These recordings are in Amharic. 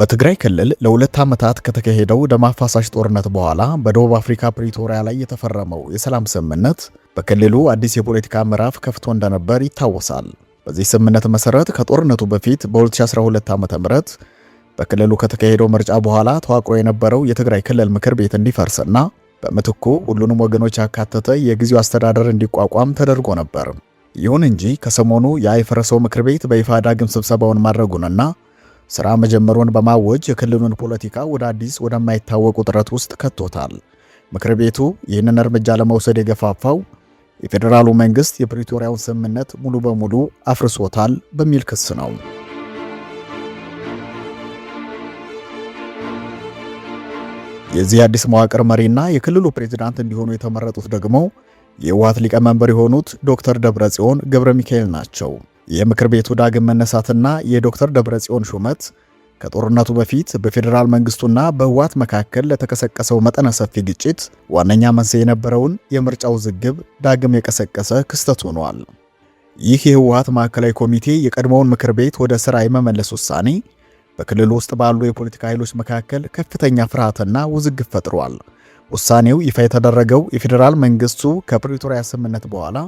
በትግራይ ክልል ለ2 ዓመታት ከተካሄደው ደም አፋሳሽ ጦርነት በኋላ በደቡብ አፍሪካ ፕሪቶሪያ ላይ የተፈረመው የሰላም ስምምነት በክልሉ አዲስ የፖለቲካ ምዕራፍ ከፍቶ እንደነበር ይታወሳል። በዚህ ስምምነት መሰረት ከጦርነቱ በፊት በ2012 ዓ.ም በክልሉ ከተካሄደው ምርጫ በኋላ ተዋቅሮ የነበረው የትግራይ ክልል ምክር ቤት እንዲፈርስና በምትኩ ሁሉንም ወገኖች ያካተተ የጊዜያዊ አስተዳደር እንዲቋቋም ተደርጎ ነበር። ይሁን እንጂ ከሰሞኑ ያ የፈረሰው ምክር ቤት በይፋ ዳግም ስብሰባውን ማድረጉንና ስራ መጀመሩን በማወጅ የክልሉን ፖለቲካ ወደ አዲስ ወደማይታወቅ ውጥረት ውስጥ ከቶታል። ምክር ቤቱ ይህንን እርምጃ ለመውሰድ የገፋፋው የፌዴራሉ መንግስት የፕሪቶሪያውን ስምምነት ሙሉ በሙሉ አፍርሶታል በሚል ክስ ነው። የዚህ አዲስ መዋቅር መሪና የክልሉ ፕሬዝዳንት እንዲሆኑ የተመረጡት ደግሞ የህወሓት ሊቀመንበር የሆኑት ዶክተር ደብረጽዮን ገብረ ሚካኤል ናቸው። የምክር ቤቱ ዳግም መነሳትና የዶክተር ደብረጽዮን ሹመት ከጦርነቱ በፊት በፌዴራል መንግስቱና በህወሓት መካከል ለተቀሰቀሰው መጠነ ሰፊ ግጭት ዋነኛ መንስኤ የነበረውን የምርጫ ውዝግብ ዳግም የቀሰቀሰ ክስተት ሆኗል። ይህ የህወሓት ማዕከላዊ ኮሚቴ የቀድሞውን ምክር ቤት ወደ ሥራ የመመለስ ውሳኔ በክልሉ ውስጥ ባሉ የፖለቲካ ኃይሎች መካከል ከፍተኛ ፍርሃትና ውዝግብ ፈጥሯል። ውሳኔው ይፋ የተደረገው የፌዴራል መንግስቱ ከፕሪቶሪያ ስምምነት በኋላ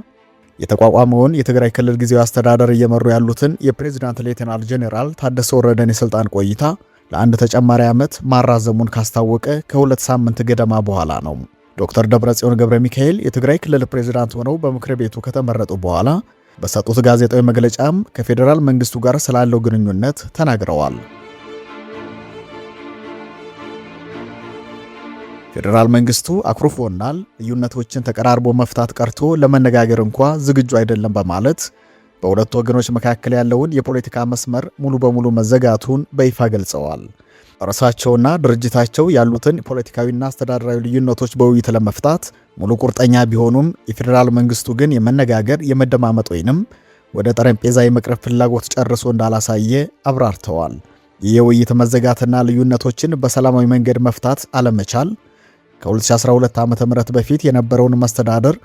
የተቋቋመውን የትግራይ ክልል ጊዜያዊ አስተዳደር እየመሩ ያሉትን የፕሬዝዳንት ሌተናል ጄኔራል ታደሰ ወረደን የስልጣን ቆይታ ለአንድ ተጨማሪ ዓመት ማራዘሙን ካስታወቀ ከ2 ሳምንት ገደማ በኋላ ነው። ዶክተር ደብረጽዮን ገብረ ሚካኤል የትግራይ ክልል ፕሬዝዳንት ሆነው በምክር ቤቱ ከተመረጡ በኋላ በሰጡት ጋዜጣዊ መግለጫም ከፌዴራል መንግስቱ ጋር ስላለው ግንኙነት ተናግረዋል። ፌዴራል መንግስቱ አኩርፎናል፣ ልዩነቶችን ተቀራርቦ መፍታት ቀርቶ ለመነጋገር እንኳ ዝግጁ አይደለም በማለት በሁለቱ ወገኖች መካከል ያለውን የፖለቲካ መስመር ሙሉ በሙሉ መዘጋቱን በይፋ ገልጸዋል። እርሳቸውና ድርጅታቸው ያሉትን ፖለቲካዊና አስተዳደራዊ ልዩነቶች በውይይት ለመፍታት ሙሉ ቁርጠኛ ቢሆኑም፣ የፌዴራል መንግስቱ ግን የመነጋገር፣ የመደማመጥ ወይንም ወደ ጠረጴዛ የመቅረብ ፍላጎት ጨርሶ እንዳላሳየ አብራርተዋል። ይህ የውይይት መዘጋትና ልዩነቶችን በሰላማዊ መንገድ መፍታት አለመቻል ከ2012 ዓ.ም በፊት የነበረውን መስተዳደር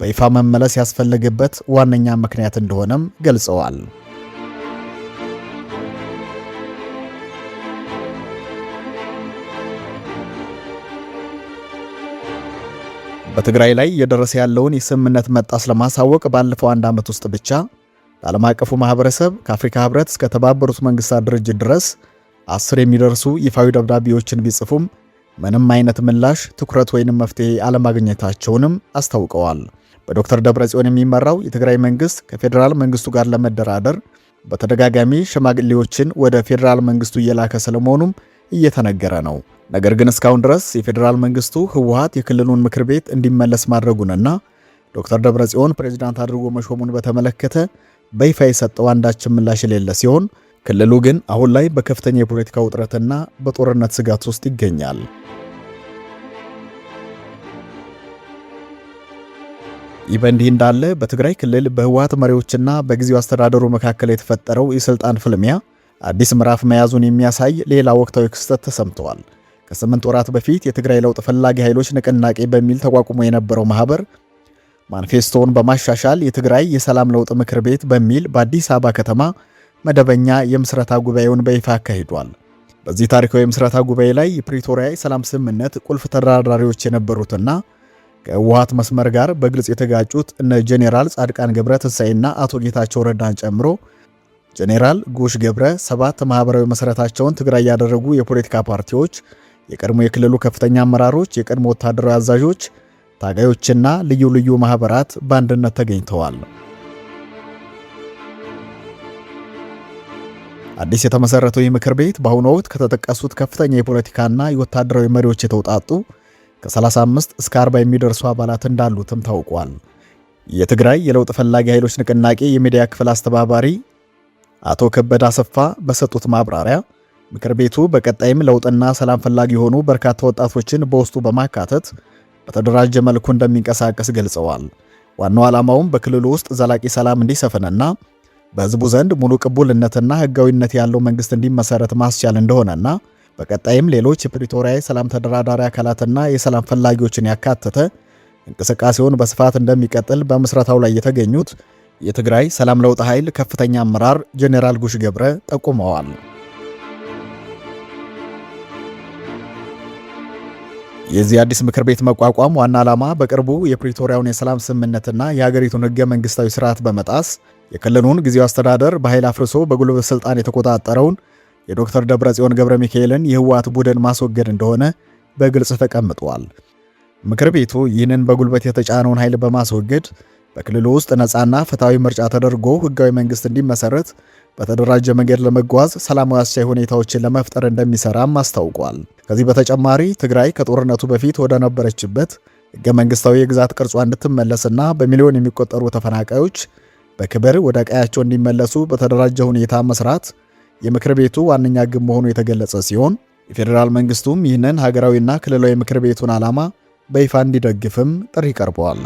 በይፋ መመለስ ያስፈለገበት ዋነኛ ምክንያት እንደሆነም ገልጸዋል። በትግራይ ላይ እየደረሰ ያለውን የስምምነት መጣስ ለማሳወቅ ባለፈው አንድ ዓመት ውስጥ ብቻ ለዓለም አቀፉ ማህበረሰብ ከአፍሪካ ህብረት እስከ ተባበሩት መንግስታት ድርጅት ድረስ 10 የሚደርሱ ይፋዊ ደብዳቤዎችን ቢጽፉም ምንም አይነት ምላሽ፣ ትኩረት ወይንም መፍትሄ አለማግኘታቸውንም አስታውቀዋል። በዶክተር ደብረጽዮን የሚመራው የትግራይ መንግስት ከፌዴራል መንግስቱ ጋር ለመደራደር በተደጋጋሚ ሽማግሌዎችን ወደ ፌዴራል መንግስቱ እየላከ ስለመሆኑም እየተነገረ ነው። ነገር ግን እስካሁን ድረስ የፌዴራል መንግስቱ ህወሓት የክልሉን ምክር ቤት እንዲመለስ ማድረጉንና ዶክተር ደብረጽዮን ፕሬዚዳንት አድርጎ መሾሙን በተመለከተ በይፋ የሰጠው አንዳችም ምላሽ የሌለ ሲሆን፣ ክልሉ ግን አሁን ላይ በከፍተኛ የፖለቲካ ውጥረትና በጦርነት ስጋት ውስጥ ይገኛል። ይህ በእንዲህ እንዳለ በትግራይ ክልል በህወሓት መሪዎችና በጊዜያዊ አስተዳደሩ መካከል የተፈጠረው የስልጣን ፍልሚያ አዲስ ምዕራፍ መያዙን የሚያሳይ ሌላ ወቅታዊ ክስተት ተሰምተዋል። ከ8 ወራት በፊት የትግራይ ለውጥ ፈላጊ ኃይሎች ንቅናቄ በሚል ተቋቁሞ የነበረው ማህበር ማኒፌስቶውን በማሻሻል የትግራይ የሰላም ለውጥ ምክር ቤት በሚል በአዲስ አበባ ከተማ መደበኛ የምስረታ ጉባኤውን በይፋ አካሂዷል። በዚህ ታሪካዊ የምስረታ ጉባኤ ላይ የፕሪቶሪያ የሰላም ስምምነት ቁልፍ ተደራዳሪዎች የነበሩትና ከህወሓት መስመር ጋር በግልጽ የተጋጩት እነ ጄኔራል ጻድቃን ገብረ ትንሳኤና አቶ ጌታቸው ረዳን ጨምሮ ጄኔራል ጉሽ ገብረ፣ ሰባት ማህበራዊ መሰረታቸውን ትግራይ ያደረጉ የፖለቲካ ፓርቲዎች፣ የቀድሞ የክልሉ ከፍተኛ አመራሮች፣ የቀድሞ ወታደራዊ አዛዦች፣ ታጋዮችና ልዩ ልዩ ማህበራት በአንድነት ተገኝተዋል። አዲስ የተመሰረተው ይህ ምክር ቤት በአሁኑ ወቅት ከተጠቀሱት ከፍተኛ የፖለቲካና የወታደራዊ መሪዎች የተውጣጡ ከ35 እስከ 40 የሚደርሱ አባላት እንዳሉትም ታውቋል። የትግራይ የለውጥ ፈላጊ ኃይሎች ንቅናቄ የሚዲያ ክፍል አስተባባሪ አቶ ከበደ አሰፋ በሰጡት ማብራሪያ ምክር ቤቱ በቀጣይም ለውጥና ሰላም ፈላጊ የሆኑ በርካታ ወጣቶችን በውስጡ በማካተት በተደራጀ መልኩ እንደሚንቀሳቀስ ገልጸዋል። ዋናው ዓላማውም በክልሉ ውስጥ ዘላቂ ሰላም እንዲሰፍንና በሕዝቡ ዘንድ ሙሉ ቅቡልነትና ሕጋዊነት ያለው መንግስት እንዲመሰረት ማስቻል እንደሆነና በቀጣይም ሌሎች የፕሪቶሪያ የሰላም ተደራዳሪ አካላትና የሰላም ፈላጊዎችን ያካተተ እንቅስቃሴውን በስፋት እንደሚቀጥል በምስረታው ላይ የተገኙት የትግራይ ሰላም ለውጥ ኃይል ከፍተኛ አመራር ጄኔራል ጉሽ ገብረ ጠቁመዋል። የዚህ አዲስ ምክር ቤት መቋቋም ዋና ዓላማ በቅርቡ የፕሪቶሪያውን የሰላም ስምምነትና የሀገሪቱን ህገ መንግስታዊ ስርዓት በመጣስ የክልሉን ጊዜያዊ አስተዳደር በኃይል አፍርሶ በጉልበት ስልጣን የተቆጣጠረውን የዶክተር ደብረጽዮን ገብረ ሚካኤልን የህወሓት ቡድን ማስወገድ እንደሆነ በግልጽ ተቀምጧል። ምክር ቤቱ ይህንን በጉልበት የተጫነውን ኃይል በማስወገድ በክልሉ ውስጥ ነፃና ፍትሐዊ ምርጫ ተደርጎ ህጋዊ መንግስት እንዲመሰረት በተደራጀ መንገድ ለመጓዝ ሰላማዊ አስቻይ ሁኔታዎችን ለመፍጠር እንደሚሰራም አስታውቋል። ከዚህ በተጨማሪ ትግራይ ከጦርነቱ በፊት ወደ ነበረችበት ህገ መንግስታዊ የግዛት ቅርጿ እንድትመለስና በሚሊዮን የሚቆጠሩ ተፈናቃዮች በክብር ወደ ቀያቸው እንዲመለሱ በተደራጀ ሁኔታ መስራት የምክር ቤቱ ዋነኛ ግብ መሆኑ የተገለጸ ሲሆን፣ የፌዴራል መንግስቱም ይህንን ሀገራዊና ክልላዊ ምክር ቤቱን ዓላማ በይፋ እንዲደግፍም ጥሪ ቀርበዋል።